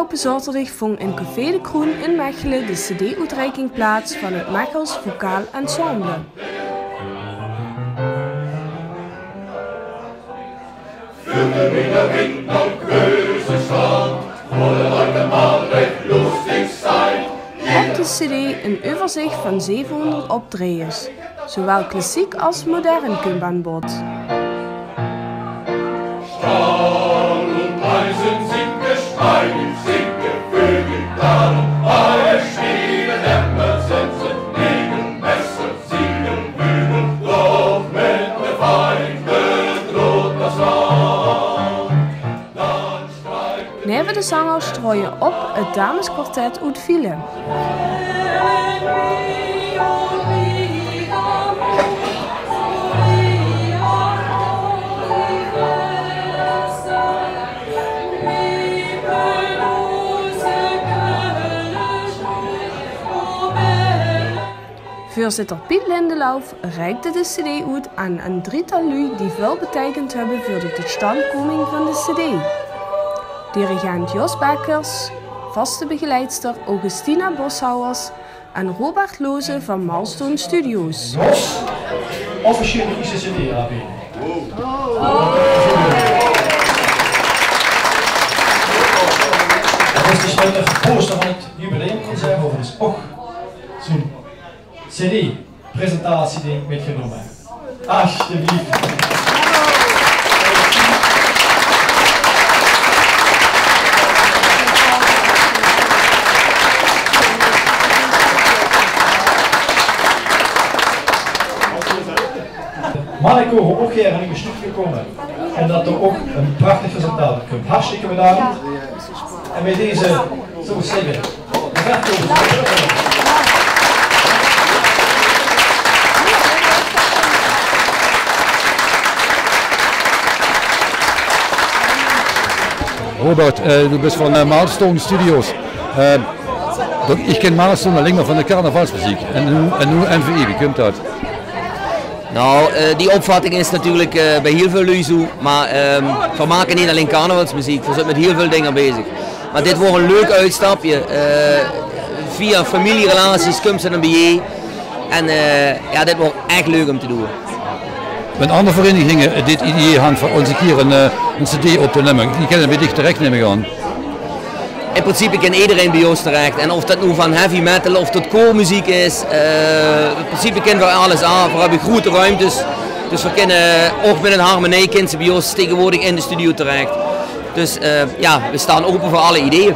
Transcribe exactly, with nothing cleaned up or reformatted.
Aafgelope zaoterdig vónj in Café de Kroen in Mechelen de cd-oetreiking plaats van het Mechels Vocaal Ensemble. Op de cd een euverzich van zevenhónderd optraejes. Zowel klassiek als modern kump aan bod. Neve de zangers troeje op het dameskwartet oet Vielen. Veurzitter Piet Lindelauf reikde de cd oet aan een drietal luuj die väöl beteikend höbbe veur de totstandkoming van de cd. Dirigent Jos Bekkers, vaste begeleidster Augustina Boshouwers en Robert Loze van Milestone Studios. Jos, officieel de ierste cd aanbeje. Det is dus de poster van het jubileumconcert, overigens. Och, zo'n cd-presentatie die ik mitgenómme heb. Alsjeblieft. Marco, ook hier aan uw stoep gekomen. En dat er ook een prachtig resultaat uit komt. Hartstikke bedankt. En bij deze, zou ik zeggen, Robert, eh, du bis van, eh, Milestone Studios. Eh, dat, ich kenn Milestone alling mer van de carnavalsmeziek. En noe, en noe M V E, wie kump dat? Nou, eh, die opvatting is natuurlijk, eh, bij hiel väöl luuj zoe, maar, ehm, veer make neet alling carnavalsmeziek, veer zint mit hiel väöl dinger bezig. Maar dit woor een leuk oetstapje. Eh, via familierelaties kums se dan bijein. En, eh, ja, dit woor ech leuk um te doon. Ein anger vereiniging haet dit idee gehad veur ós ein kier ein, eh, ein cd op te numme. Die kinne bie dich terech, num ich aan. In principe kan ederein bie ós terech. En of dat noe van heavy metal of tot koormeziek is, eh, in principe kinne veer alles aan. Veer höbbe groete ruimtes. Dus veer kinne ouch mit ein harmonie kins se bie ós taengewoordig in de studio terech. Dus, eh, ja, veer staon ope veur alle ideeën.